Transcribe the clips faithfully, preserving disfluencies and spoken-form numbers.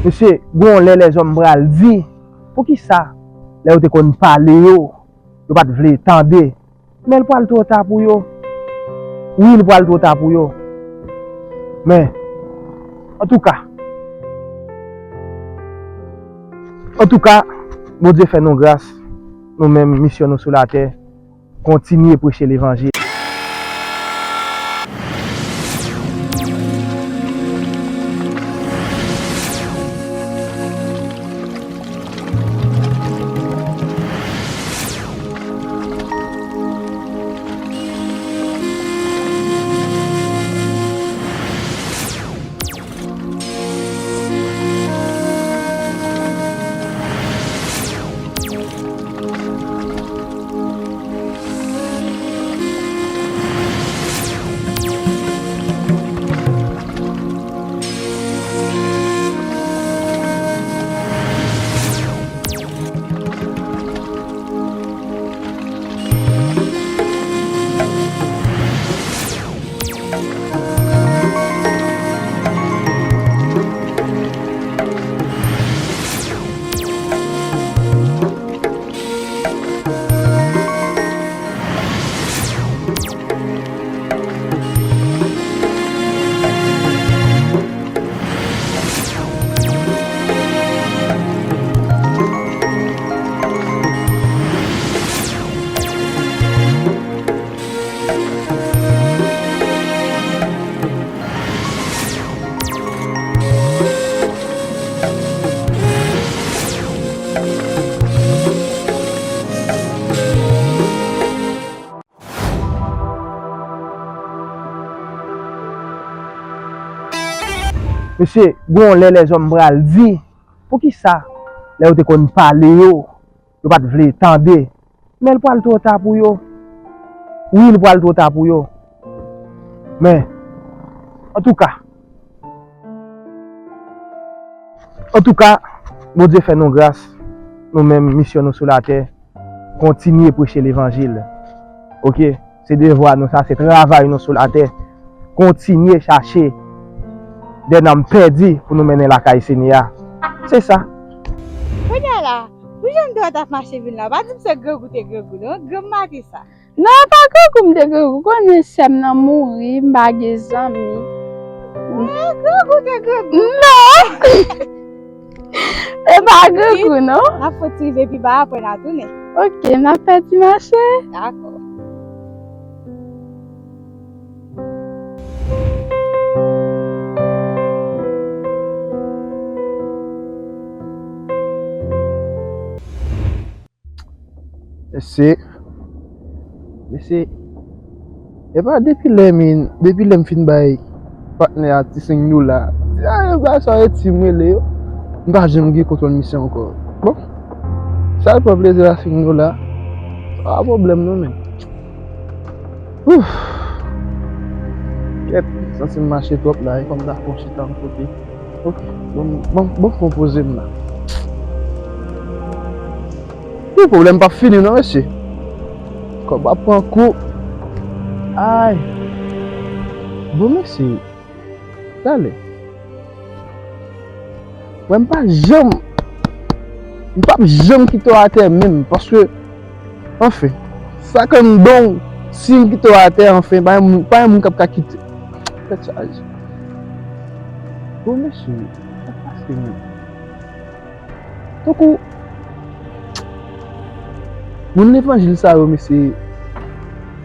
Mesye, gon lè lèzòm pral di, poukisa lè yo te konn pale yo, yo pa t vle tande? Men l pral twò ta pou yo. Wi, l pral twò ta pou yo. Men, antouka, antouka, Bondye fè nou gras, nou menm, misyon nou sou latè, kontinye preche levanjil. Mesye, gon lè lèzòm pral di, poukisa lè yo te konn pale yo, yo pa t vle tande? Men l pral twò ta pou yo. Wi, l pral twò ta pou yo. Men, antouka, antouka, Bondye fè nou gras, nou menm, misyon nou sou latè, kontinye preche levanjil. Oke? Se devwa nou sa, se travay nou sou latè. Kontinye chache de nanm pèdi pou nou mennen lakay Senyè a. Se sa. Kounye a la, pou jan m te wè t ap mache vin la, pa di m se grangou te grangou, non, granm maten sa. Non, e pa grangou m te grangou, konnen sè m nan mouri, m pa gen zanmi. Ah, grangou te grangou. Non! E pa grangou, non. N ap fè ti rive pi ba, apre n a tounen. Oke, n ap fè ti mache. Dakò. Mesye, mesye, e pa depi lè m, depi lè m fin bay patnè a ti senk dola, a, yo ba sa yo ti m rele yo, m pa janm gen kontwòl misye ankò. Bon, sa l pran plezi a senk dola, sa pa pwoblèm non, men. Ouf! Kèt, santi m mache twòp la, e fò m ta fè yon chita yon kote. Ok, bon, bon, bon, fè yon poze m la. Wi, pwoblèm p ap fini non, mesye. Kòb ap pran kou. Ay. Bon, mesye. Talè. Mwen, m pa janm, m p ap janm kite w atè menm, paske, anfen, sa k anndan w, si m kite w atè, anfen, pa gen moun, pa gen moun k ap ka kite. Tèt chaje. Bon, mesye, sa k pase menm? Tankou moun levanjil sa yo, mesye,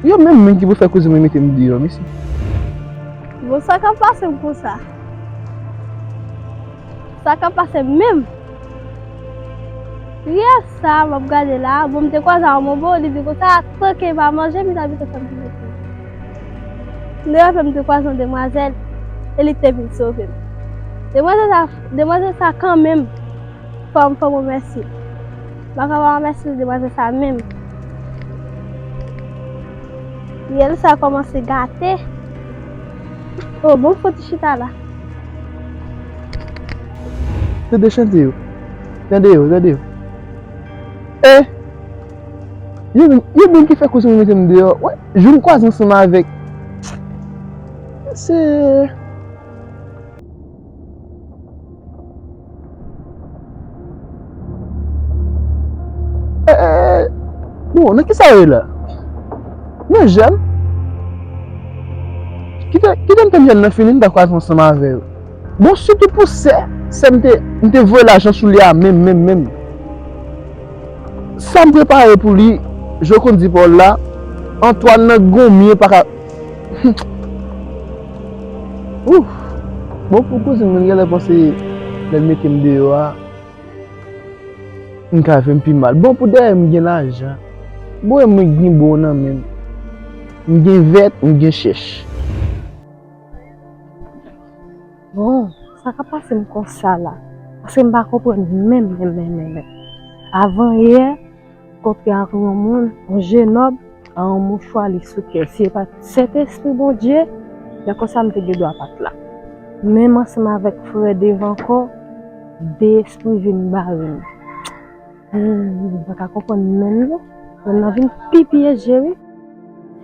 yo menm menm ki pou fè kouzin mwen mete m deyò, mesye. Bon, sa k ap pase m konsa? Sa k ap pase m menm? Yè sa, m ap gade la, bon, m te kwaze ak yon bobo, li di konsa, tanke m pa manje, m ta pito fè m ti soti. M te fè m te kwaze yon demwazèl, e li te vin sove m. Demwazèl sa, demwazèl sa kanmenm, fò m, fò m remèsye l. M pa ka pa remèsye demwazèl sa menm. Yè sa kòmanse gate. Oh, bon, fò ti chita la. Tande chante yo. Tande yo, tande yo. Eh! Yo menm, yo menm ki fè koze mwen mete m deyò. Wè, jou m kwaze ansanm avèk. Se Bon, nan kisa w ye la? Nan jèn? Kite, kite m tann jèn nan fini, m ta kwaze ansanm avè yo. Bon, sitou pou sè, sè m te, m te voye lajan sou li a menm, menm, menm. Sa m prepare pou li, jan w konn di pawòl la, Antwàn nan gonmye pa ka. Ouf! Bon, pou kouzin mwen, genlè panse lè l mete m deyò a, m ka fè m pi mal. Bon, pou dèyè m gen lajan. Bon, mwen gen bon nan men m. M gen vèt, m gen chèch. Bon, sa k ap pase m konsa la? Paske m pa konprann menm, menm, menm, menm, menm. Avan yè, kontre ak yon moun, yon jenòm, a yon mouchwa li sou kè. Si e pa t Sentespri Bondye, lè konsa m te gen dwa pa t la. Menm ansanm avèk frè Dev ankò, de espri vin bare m. Hmm, m pa ka konprann menm non. Nonm nan vin pi pyeje wi.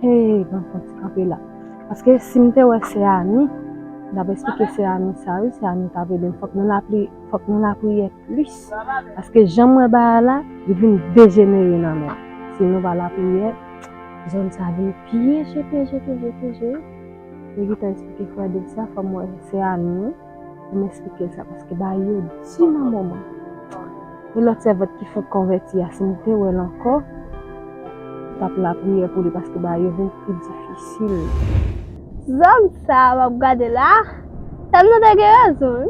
Hey, ban m fè yon ti kanpe la. Paske si m te wè sè Ani, m t ap esplike sè Ani sa wi, sè Ani t ap ede m. Fòk nan lapri, fòk nan lapriyè plis. Paske jan m wè bagay la, li vin dejenere nan men m. Si nou pa lapriyè, zòn sa vin pyeje, pyeje, pyeje, pyeje. Li gentan esplike frè Dev sa, fò m wè sè Ani wi. Pou m esplike l sa, paske bagay yo di nan moman. E lòt sèvant ki fenk konvèti a, si m te wè l ankò, m t ap lapriyè pou li, paske bagay yo vin pi difisil. Zòm sa a w ap gade la, Tèm nan te gen rezon wi.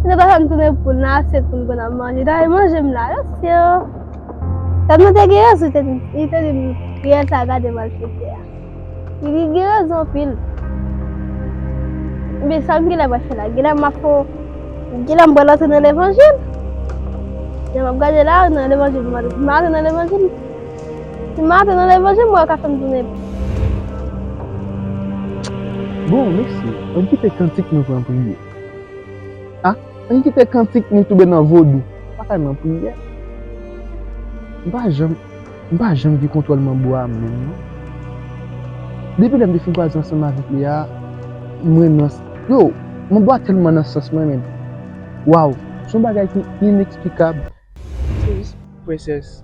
Si nou pa fè m tounen poul nan asyèt pou n konn ap manje, ta manje m la, mesye. Tèm nan te gen rezon, li te di, li te di m, Riyèl sa a gade malfektè a. Li gen rezon anpil. Men sa m genlè pral fè la, genlè m ap fè, genlè m pral antre nan levanjil. Jan m ap gade la, nan levanjil, m antre, m antre nan levanjil. Si m antre nan levanjil, m wè yo ka fè m tounen. Bon, mesye, ann kite kantik nou pran priye. A, ann kite kantik nou tonbe nan vodou. Pa ka nan priyè. M pa janm, m pa janm gen kontwòl manbo a menm non. Depi lè m te fin kwaze ansanm avèk li a, mwen nan, yo, manbo a tèlman nan sans mwen menm. Waw, se yon bagay ki ineksplikab. Princess,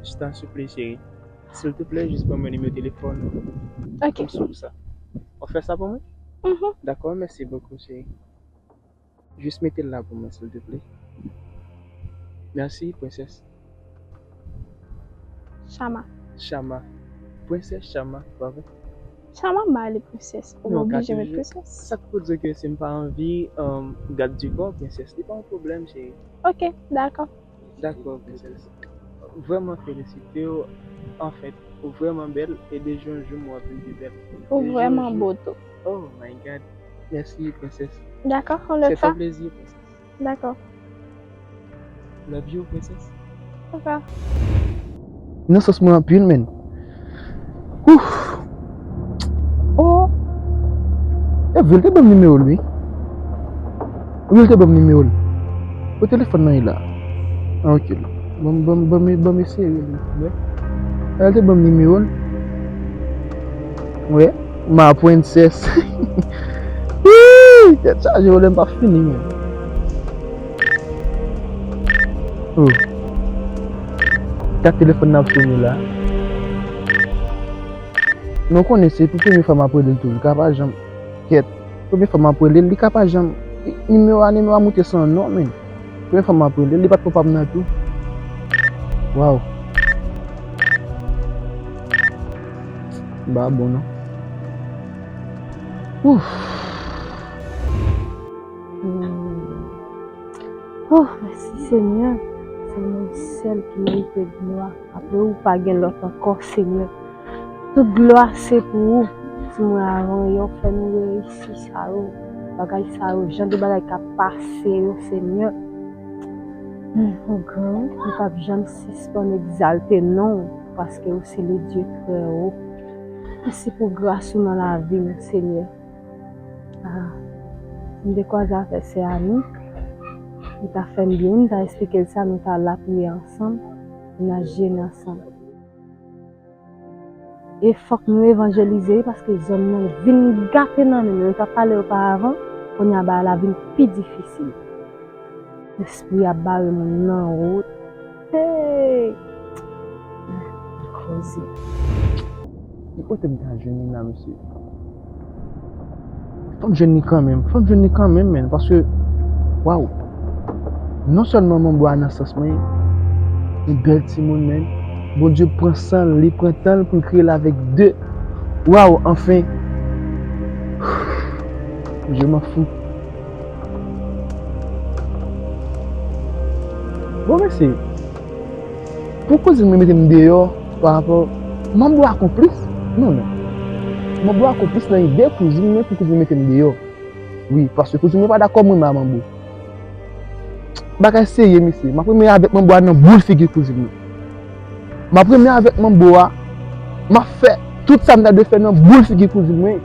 chita souple cheri. Silteplè, jis ban mwen nimewo telefòn ou. Ok. Pou m swiv sa. W ap fè sa pou mwen? Mhm. Dakò, mèsi bokou cheri. Jis mete l la pou mwen, silteplè. Mèsi, Princess. Chama. Chama. Princess Chama, pa vre? Chama, m ba li Princess. Ou pa oblije met Princess. Sa k pou di ke si m pa anvi, um, gad di kò, Princess, li pa yon pwoblèm, cheri. Ok, dakò. Dakò, Princess. Vrèman felisite w. Anfèt, ou vrèman bèl e de jou an jou m wè w ap vin pi bèl. Ou vrèman bo tou. Oh my God. Mèsi, Princess. Dakò, yon lòt fwa. Se yon plezi, Princess. Dakò. Love you, Princess. Dakò. Nan sans mwen anpil, menn. Ouf. Oh. E vre, l te ban m nimewo l, wi. Wi, l te ban m nimewo l. Kote telefòn nan ye la? Ah, ok. Ban m, ban m, ban m, ban m eseye rele l. Wè. L te ban m nimewo l. Wè. Ma princess. Wi, tèt chaje, pwoblèm pa fini, menn. Oh. Kat telefòn nan ap sone la. Non, konnen se pou premye fwa m ap rele l tou, li ka pa janm. Kèt, premye fwa m ap rele l, li ka pa janm. Nimewo a, nimewo a moute san non, menn. Premye fwa m ap rele l, li pa t pran pa m nan tou. Waw. Ba bon non. Ouf. Hmm. Oh, mèsi, Senyè. Se ou menm sèl ki merite glwa. Apre ou, pa gen lòt ankò, Senyè. Tout glwa se pou ou. Si mwen avan yo fè nou reyisi sa yo, bagay sa yo, jan de bagay k ap pase yo, Senyè. Hmm, ou gran, wi, nou p ap janm sispann egzalte non w, paske ou se le Dye trè wo. Mèsi pou gras ou nan lavi nou, Senyè. Ah, m te kwaze avèk sè Ani, li ta fè m byen, m ta esplike l sa, nou ta lapriyè ansanm, n a jene ansanm. E fòk nou evanjelize wi, paske zòn nan vin gate nan men nou. Nou t ap pale oparavan, kounye a bagay la vin pi difisil. Lespri ap bare moun nan wout. Hey! Mesye. Ki kote m ka jwenn li la, mesye? Fò m jwenn li kanmenm. Fò m jwenn li kanmenm, menn. Paske, waw. Non sèlman manbo a nan sans mwen, li bèl timoun, menn. Bondye pran san l, li pran tan l pou l kreye l avèk de. Waw, anfen. Je m'en fous. Bon, mesye. Pou kouzin mwen mete m deyò pa rapò, manbo a konplis? Non, non. Manbo a konplis nan ide kouzin mwen pou kouzin mete m deyò. Wi, paske kouzin mwen pa dakò mwen renmen a manbo. Bagay serye, mesye. M ap renmen avèk manbo a nan boul figi kouzin mwen. M ap renmen avèk manbo a. M ap fè tout sa m ta dwe fè nan boul figi kouzin mwen.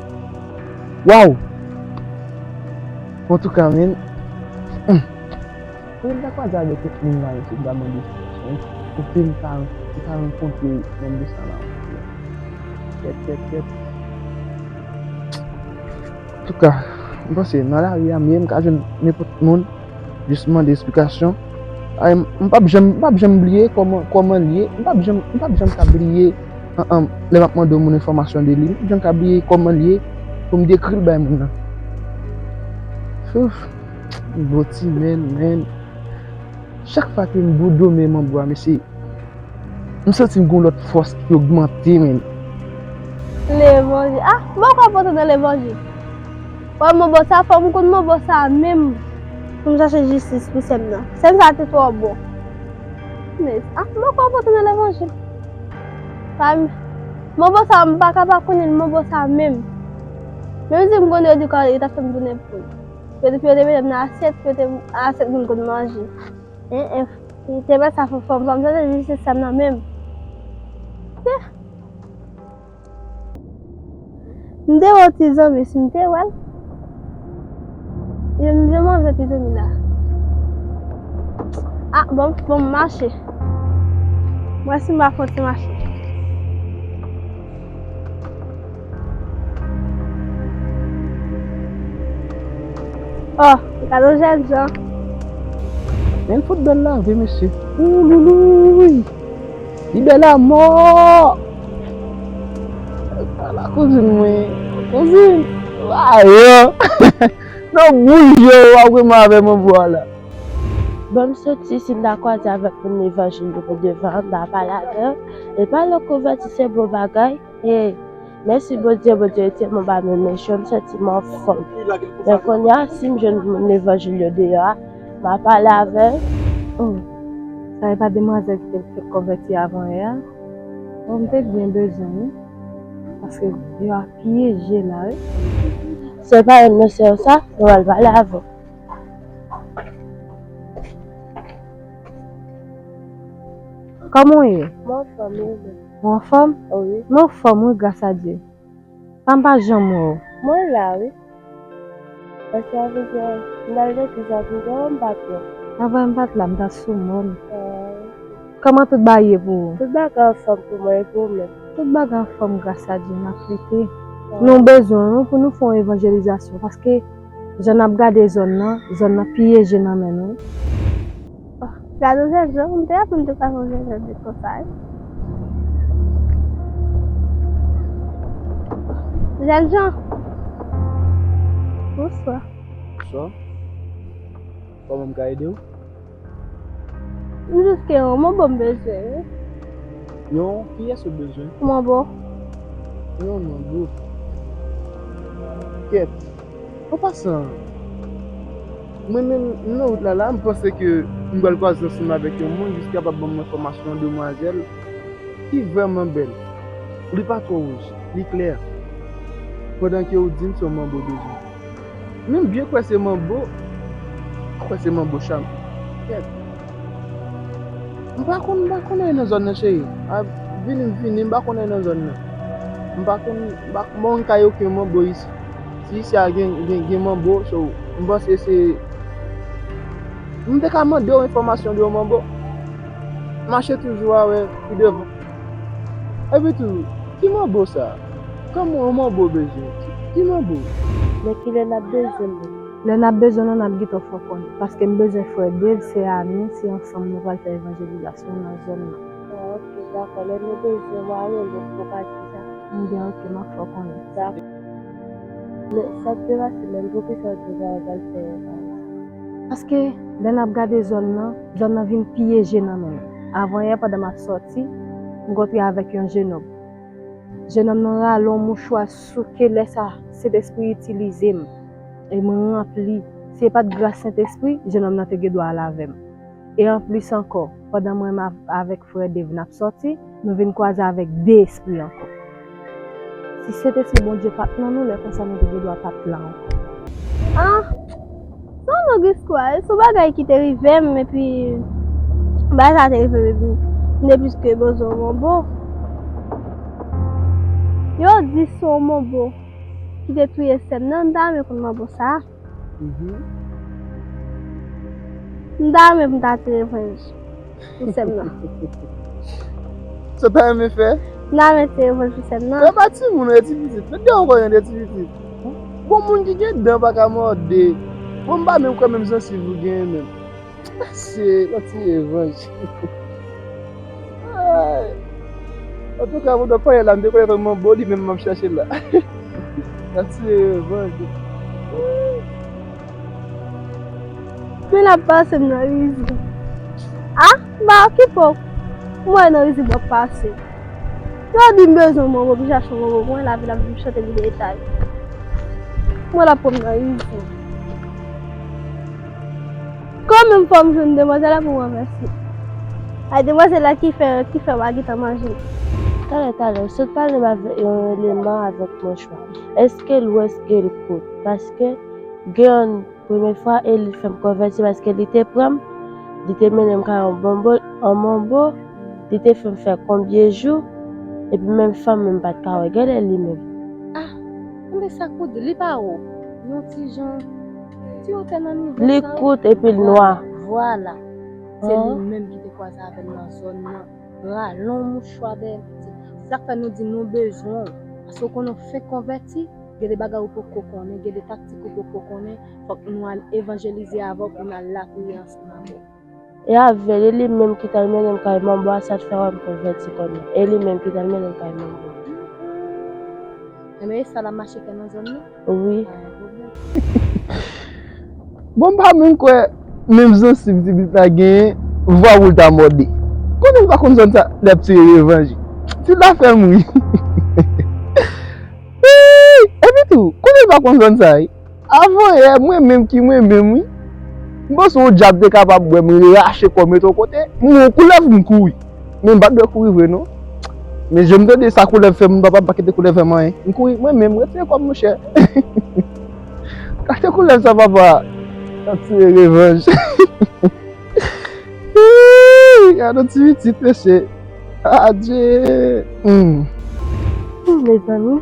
Waw! Antouka, menn. Wi, m ta kwaze avèk kèk moun la, mesye, m ta mande sitiyasyon. Kote m ta, m ta rankontre menm de sa la. Kèt, kèt, kèt. Antouka, m panse nan lari a, m ye, m ka jwenn nenpòt moun, jis mande esplikasyon. Ay, m p ap janm, m p ap janm bliye kòman, kòman l ye. M p ap janm, m p ap janm ka bliye, an, an, lè m ap mande yon moun enfòmasyon de li. M p ap janm ka bliye kòman l ye pou m dekri l bay moun nan. Ouf. Boti, menn, menn. Chak fwa ke m boudonmen manbo a, mesye, m santi m gen yon lòt fòs ki ogmante, menn. Levanjil. Ah, m poko antre nan levanjil. Wè, manbo sa, fò m konn manbo sa menm pou m chache jistis pou sè m nan. Sè m sa te twò bon. Men, ah, m poko antre nan levanjil. Pa m, manbo sa, m pa ka pa konnen manbo sa menm. Menm si m konnen yo di kò, yo t ap fè m tounen poul. Yo te, yo te mete m nan asyèt, yo te asyèt moun konn manje. En, en, li te fè sa fò, fò, fò m tande jistis sa nan men m. Yeah. M te wè yon ti zonbi, si m te wè l. Yo, m, yo manje ti zonbi la. Ah, bon, bon, m mache. Mwen si m pa fè yon ti mache. Oh, gade yon jèn jan. Men fout bèl la vre, mesye. Ouloulouy. Li bèl amò. Ala kouzin mwen. Kouzin. Ayo. Non, bouj yo, w ap renmen avè manbo a la. Bon, m soti, si m ta kwaze avèk moun levanjil yo pou devan, m ta pale avè yo. E pa lè konvèti se bon bagay. Hey, mèsi Bondye, Bondye rete mwen pa menm men, m santi m anfòm. Men kounye a, si m jwenn moun levanjil yo deyò a, m a pale avè l. Oh, sa e pa demwazèl ki te fèk konvèti avan yè a? Oh, m te byen bezwen, wi. Paske yo ap pyeje la, wi. Se pa yon mesye sa, mwen al pale avè l. Kòman w ye? Mwen anfòm, wi. Ou anfòm? Wi. Mwen anfòm, wi, gras a Dye. Pa m pa janm wè w. Mwen la, wi. Paske sa vle di, m t al legliz la, m te wè m pa t la. Anvan m pa t la, m t ap sou mòn. Ah. Kòman tout bagay ye pou ou? Tout bagay anfòm pou mwen, e pou ou menm? Tout bagay anfòm, gras a Dye, n ap lite. Ah. Nou bezwen w, wi, pou nou fè yon evanjelizasyon, paske jan n ap gade zòn nan, zòn nan pyeje nan men nou. Oh, gade yon jèn jan, m te raple m te ka fè yon jèn jan de konsa, wi. Jèn jan. Bonswa. Bonswa. Kòman m ka ede w? M jis gen yon manbo m bezwen, wi. Yon kiyès ou bezwen? Manbo. Yon manbo. Kèt. An pasan, mwen menm, m nan wout la la, m panse ke m pral kwaze ansanm avèk yon moun jis kapab ban m enfòmasyon yon demwazèl ki vrèman bèl. Li pa twò wouj, li klè. Pandan ke ou di m se yon manbo bezwen. Men m byen kwè se manbo, m kwè se manbo cham. Kèt. M pa konn, m pa konn anyen nan zòn nan, cheri. A, vini, m vini, m pa konn anyen nan zòn nan. M pa konn, m pa, m pa konn kay okenn manbo isi. Si isi a gen, gen, gen manbo, so, m panse se, m te ka mande w enfòmasyon de yon manbo. Mache toujou a wè pi devan. Epi tou, ki manbo sa? Kòman yon manbo bezwen? Ki manbo? Men kilè n ap bezwen l? Lè n ap bezwen l, n ap gentan fè w konnen. Paske m bezwen frè Dave, sè Ani, se ansanm nou pral fè evanjelizasyon nan zòn nan. Ah, ok. Dakò, lè nou bezwen w a rele m pou w ka di sa. Ebyen, oke, m ap fè w konnen. Dakò. Men, sa k te pase menm, poukisa w di w pa pral fè yon bagay? Paske, lè n ap gade zòn nan, zòn nan vin pi eje nan men nou. Avanyè, pandan m ap sòti, m kontre avèk yon jenòm. Jenòm nan rale yon mouchwa souke, lè sa, Sentespri itilize m. E mwen ranpli. Si se pa t gras Sentespri, jenòm nan te gen dwa al avè m. E anplis ankò, pandan mwen m ap, avèk frè Dave n ap sòti, nou vin kwaze avèk de espri ankò. Si Sentespri Bondye pa t nan nou, lè konsa nou te gen dwa pa t la ankò. Ah! Se yon long istwa, se yon bagay ki te rive m, epi bagay sa te rive m, epi m te plis ke bezwen yon manbo. Yo di se yon manbo ki te touye sè m nan, m ta renmen konn manbo sa. Mhm. M ta renmen pou m ta tire revanj pou sè m nan. Sa w ta renmen fè? M ta renmen tire revanj pou sè m nan. Yo pa timoun, yo ti pitit. Mete yo konnen de ti pitit. Bon, moun ki gen dan pa ka mòde. Bon, m pa menm kwè menm zansiv ou genyen menm. Se yon ti revanj. Ay. Antouka, pandan panyèl la, m te konnen manbo li menm m ap chache la. Yon ti revanj. Men l ap pase m nan rizib. Ah, m pa okipe w. M wè nan rizib w ap pase. Yo di m bezwen manbo, m chache manbo, mwen lavi l ap vin chante m detay. Mwen l ap pran m nan rizib. Kanmenm fò m jwenn demwazèl la pou m ranmèsye. Ay, demwazèl la ki fè, ki fè w pa gentan manje. Talè, talè, w sot pale m avè-, yon eleman avèk mouchwa. Èske l ou èske l kout? Paske gen yon premye fwa e li fè m konvèti paske li te pran m, li te mennen m kay yon bonbo, yon manbo, li te fè m fè konbyen jou, epi menm fanm m pa t ka wè. Gade li menm. Ah, men sa k pou di, li pa wo. Yon ti jan, ti wotè nan nivo sa. Li kout epi l nwa. Vwala. Se li menm ki te kwaze avè m nan zòn nan. Rale yon mouchwa dèyè l. Se sa k fè nou di nou bezwen w. Paske w konnen w fenk konvèti, gen de bagay ou poko konnen, gen de taktik ou poko konnen. Fòk nou al evanjelize avè w pou n al lapriyè ansanm avè w. E avè l, e li menm ki t al mennen m kay manbo a, sa t fè wè m konvèti kounye a. E li menm ki t al mennen m kay manbo a. Enben, e sa l ap mache fè nan zòn nan? Wi. Pa gen pwoblèm. Bon, m pa menm kwè menm zansiv ti pitit la genyen, vwa pou l ta mòde. Konnen l pa konn zòn sa, l ap tire revanj. Ti la fè m ri. Epi tou, konnen l pa konn zòn sa, wi. Avanyè, mwen menm ki mwen menm, wi. M panse yon dyab te kapab wè m rache kò m mete yon kote, m wè yon koulèv, m kouri. Men m pa t dwe kouri vre, non. Men je m tande sa koulèv fè m, m pa, pa, pa kite koulèv fè m anyen. M kouri, mwen menm, retire kò m, monchè. Gade koulèv sa, papa. L ap tire revanj. Gade yon ti pitit, mesye. Adye. Hmm. Hmm, mezanmi.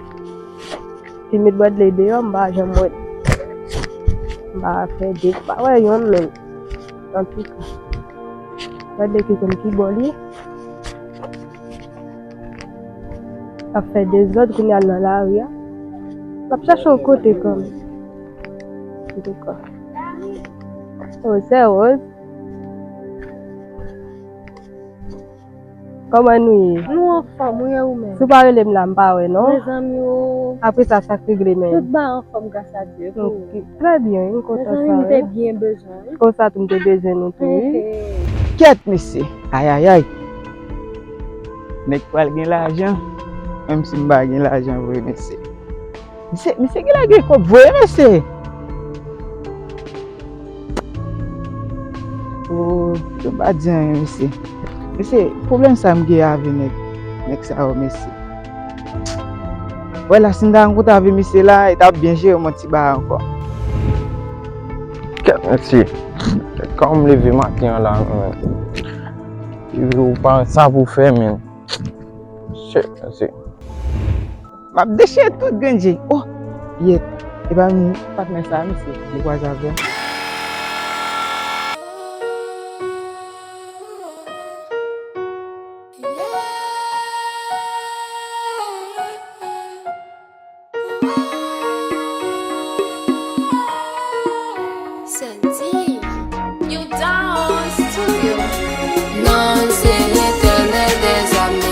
Li met Bradley deyò, m pa janm wè l. M pa fè de, m pa wè yonn menm. Antouka, Bradley ki konn ki bò l ye. L ap fè dezòd kounye a l nan lari a. L ap chache yon kote kanmenm. Antouka. Oh, sè Rose. Kòman nou ye? Nou anfòm, wi, e ou menm? Si w pa rele m la, m pa wè, non. Mezanmi o. Apre sa, sa k regle, men? Tout bagay anfòm, gras a Dye, e pou ou? Ok. Trè byen, wi, m kontan sa, wi. Mezanmi, m te byen bezwen w, wi. Konsa tou, m te bezwen nou tou, wi. Kèt, mesye. Ayayay. Nèg pral gen lajan, menm si m pa gen lajan vre, mesye. Misye, misye genlè gen kòb vre, mesye. Oh, yo pa di anyen, mesye. Mesye, pwoblèm sa m gen avè nèg, nèg sa yo, mesye. Wè la, si m ta rankontre avè misye la, li t ap byen jere m yon ti bagay ankò. Kèt, mesye. Kèt, kòman m leve maten an la, menm? Ou pa sa pou fè, menm. Shit, mesye. M ap dechire tout grenn je. Oh, yèt. E pa m patnè sa, mesye. Li kwaze avè m. Santi, New Dawn Studio. Non, se Letènèl dèzame.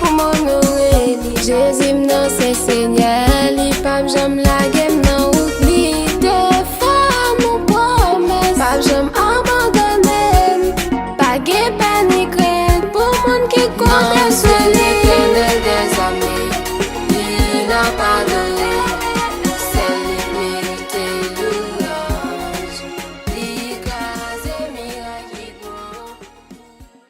Pou m onore li. Jezi m nan se Senyè, li p ap janm lage m